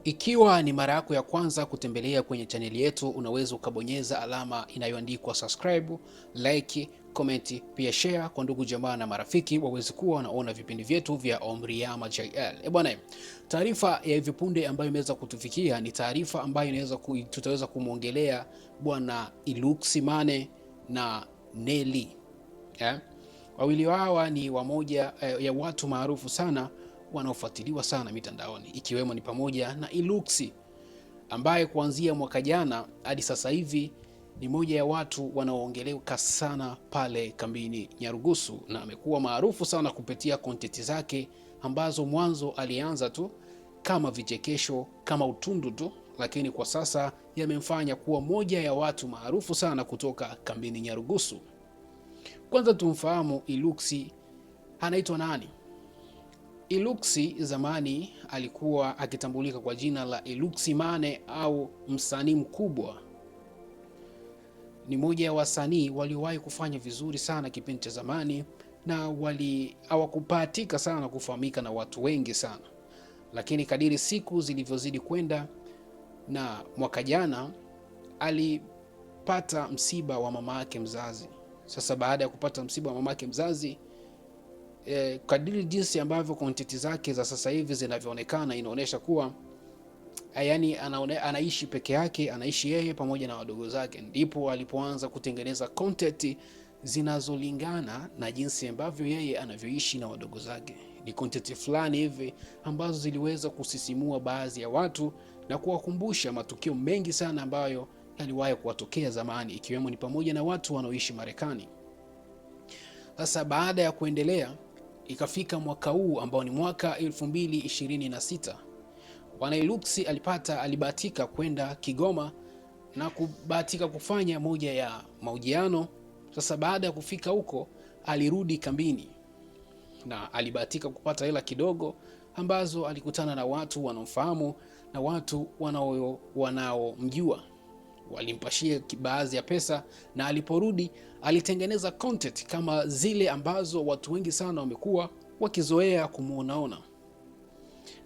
Ikiwa ni mara yako ya kwanza kutembelea kwenye chaneli yetu, unaweza ukabonyeza alama inayoandikwa subscribe, like, comment, pia share kwa ndugu jamaa na marafiki waweze kuwa wanaona vipindi vyetu vya Omriyama JL. Eh bwana, taarifa ya hivi punde ambayo imeweza kutufikia ni taarifa ambayo inaweza tutaweza kumwongelea bwana Iluksi Mane na Nelly. Eh? Wawili hawa ni wamoja ya watu maarufu sana wanaofuatiliwa sana mitandaoni ikiwemo ni pamoja na Iluksi ambaye kuanzia mwaka jana hadi sasa hivi ni moja ya watu wanaoongeleka sana pale kambini Nyarugusu, na amekuwa maarufu sana kupitia kontenti zake ambazo mwanzo alianza tu kama vichekesho, kama utundu tu, lakini kwa sasa yamemfanya kuwa moja ya watu maarufu sana kutoka kambini Nyarugusu. Kwanza tumfahamu Iluksi anaitwa nani? Iluksi zamani alikuwa akitambulika kwa jina la Iluksi Mane au msanii mkubwa. Ni moja ya wasanii waliowahi kufanya vizuri sana kipindi cha zamani na wali hawakupatika sana kufahamika na watu wengi sana, lakini kadiri siku zilivyozidi kwenda na mwaka jana alipata msiba wa mama yake mzazi. Sasa baada ya kupata msiba wa mama yake mzazi kadiri jinsi ambavyo content zake za sasa hivi zinavyoonekana inaonyesha kuwa yani anaishi peke yake, anaishi yeye pamoja na wadogo zake. Ndipo alipoanza kutengeneza content zinazolingana na jinsi ambavyo yeye anavyoishi na wadogo zake. Ni content fulani hivi ambazo ziliweza kusisimua baadhi ya watu na kuwakumbusha matukio mengi sana ambayo yaliwahi kuwatokea zamani, ikiwemo ni pamoja na watu wanaoishi Marekani. Sasa baada ya kuendelea ikafika mwaka huu ambao ni mwaka 2026, Bwana Iluksi alibahatika kwenda Kigoma na kubahatika kufanya moja ya mahojiano. Sasa baada ya kufika huko alirudi kambini na alibahatika kupata hela kidogo ambazo alikutana na watu wanaomfahamu na watu wanaomjua walimpashia baadhi ya pesa, na aliporudi alitengeneza content kama zile ambazo watu wengi sana wamekuwa wakizoea kumuonaona.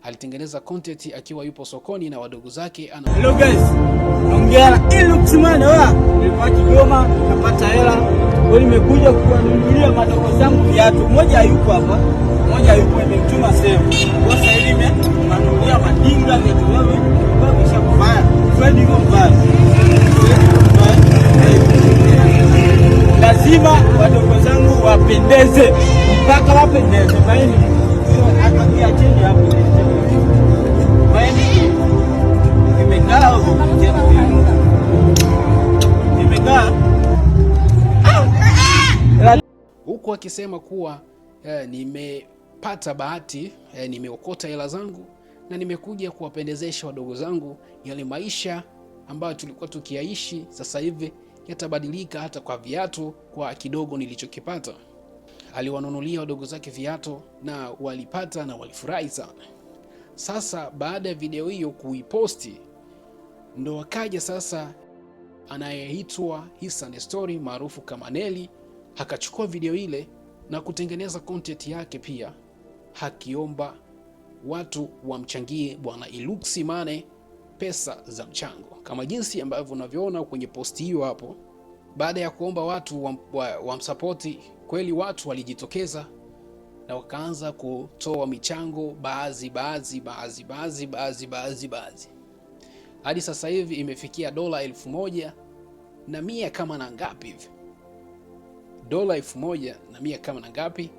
Alitengeneza content akiwa yupo sokoni na wadogo zake ana... Hello guys, naongea na Iluksi Mane wa nilikuwa Kigoma nikapata hela, kwa nimekuja kuwanunulia madogo zangu viatu. Mmoja hayupo hapa, mmoja hayupo, nimemtuma sehemu. Kwa sasa hivi nimewanunulia madinga viatu vyao kwa kisha kuvaa. Fred yuko mbaya. Lazima wadogo zangu wapendeze mpaka wapendeze. Maini chini hapo, maini imekaa imekaa huku akisema kuwa nimepata bahati nimeokota hela zangu na nimekuja kuwapendezesha wadogo zangu. Yale maisha ambayo tulikuwa tukiyaishi sasa hivi yatabadilika, hata kwa viatu, kwa kidogo nilichokipata. Aliwanunulia wadogo zake viatu na walipata na walifurahi sana. Sasa baada ya video hiyo kuiposti, ndo akaja sasa anayeitwa Hassan Story maarufu kama Nelly, akachukua video ile na kutengeneza content yake pia, akiomba watu wamchangie bwana Iluksi Mane pesa za mchango kama jinsi ambavyo unavyoona kwenye posti hiyo hapo. Baada ya kuomba watu wamsapoti, kweli watu walijitokeza na wakaanza kutoa michango baadhi baadhi baadhi baadhi baadhi baadhi baadhi, hadi sasa hivi imefikia dola 1100 kama na ngapi hivi, dola 1100 kama na ngapi.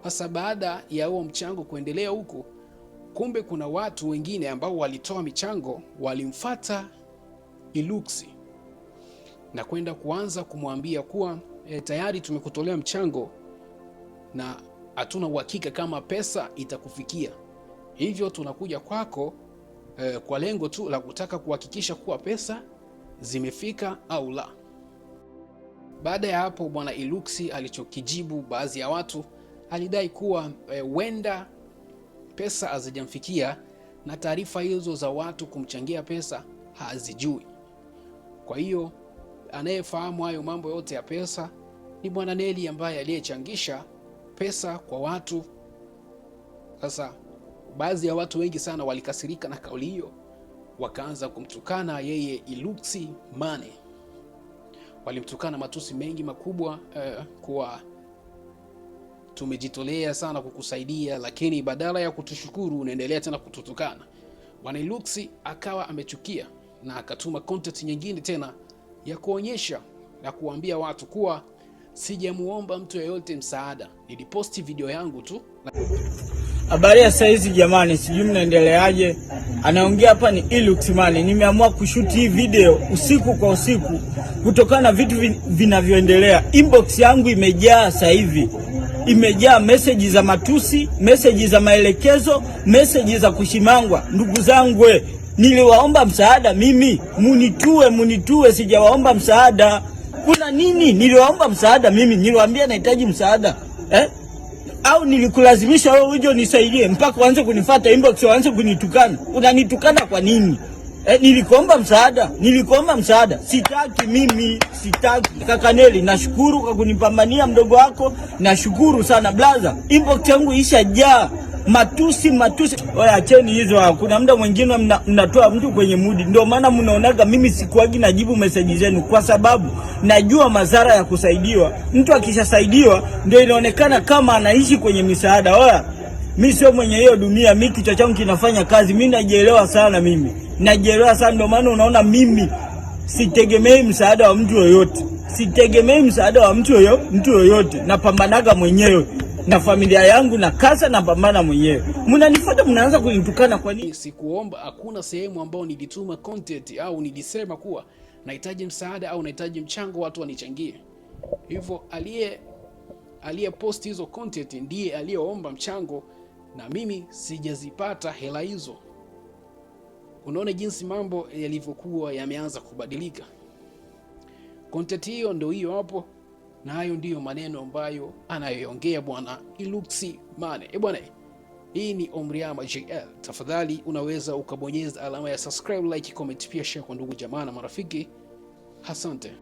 Sasa baada ya huo mchango kuendelea huko, kumbe kuna watu wengine ambao walitoa michango walimfata Iluksi na kwenda kuanza kumwambia kuwa tayari tumekutolea mchango na hatuna uhakika kama pesa itakufikia, hivyo tunakuja kwako kwa lengo tu la kutaka kuhakikisha kuwa pesa zimefika au la. Baada ya hapo, bwana Iluksi alichokijibu baadhi ya watu, alidai kuwa huenda pesa hazijamfikia na taarifa hizo za watu kumchangia pesa hazijui. Kwa hiyo anayefahamu hayo mambo yote ya pesa ni bwana Neli ambaye aliyechangisha pesa kwa watu. Sasa Baadhi ya watu wengi sana walikasirika na kauli hiyo, wakaanza kumtukana yeye Iluxy Mane. Walimtukana matusi mengi makubwa kuwa tumejitolea sana kukusaidia, lakini badala ya kutushukuru unaendelea tena kututukana. Bwana Iluxy akawa amechukia na akatuma content nyingine tena ya kuonyesha na kuambia watu kuwa sijamuomba mtu yeyote msaada, niliposti video yangu tu. Habari ya saizi jamani, sijui mnaendeleaje. Anaongea hapa ni Ilux Mane. Nimeamua kushuti hii video usiku kwa usiku kutokana na vitu vinavyoendelea. Inbox yangu imejaa sasa hivi, imejaa meseji za matusi, meseji za maelekezo, meseji za kushimangwa. Ndugu zangu, niliwaomba msaada mimi, munitue, munitue, sijawaomba msaada. Kuna nini? Niliwaomba msaada mimi, niliwaambia nahitaji msaada eh? Au nilikulazimisha wewe uje unisaidie mpaka uanze kunifuata inbox, uanze kunitukana? Unanitukana kwa nini? Nilikuomba msaada, nilikuomba msaada. Sitaki mimi, sitaki. Kaka Neli, nashukuru kwa kunipambania mdogo wako, nashukuru sana blaza. Inbox yangu ishajaa matusi matusi. Oya, acheni hizo. Kuna muda mwingine mnatoa mtu kwenye mudi, ndio maana mnaonaga mimi sikuagi najibu meseji zenu, kwa sababu najua madhara ya kusaidiwa. Mtu akishasaidiwa ndio inaonekana kama anaishi kwenye misaada. Oya, mi sio mwenye hiyo dunia, mi kichwa changu kinafanya kazi, mi najielewa sana, mimi najielewa sana, ndio maana unaona mimi sitegemei msaada wa mtu yoyote, sitegemei msaada wa mtu yoyote, napambanaga mwenyewe na familia yangu na kaza na pambana mwenyewe. Mnanifuata, mnaanza kunitukana kwa nini? Sikuomba, hakuna sehemu ambayo nilituma content au nilisema kuwa nahitaji msaada au nahitaji mchango watu wanichangie. Hivyo aliye post hizo content ndiye aliyeomba mchango na mimi sijazipata hela hizo. Unaona jinsi mambo yalivyokuwa yameanza kubadilika. Content hiyo ndio hiyo hapo, na hayo ndiyo maneno ambayo anayoongea bwana Iluxy Mane. E bwana, hii ni Omriama JL. Tafadhali unaweza ukabonyeza alama ya subscribe, like, comment, pia share kwa ndugu jamaa na marafiki. Asante.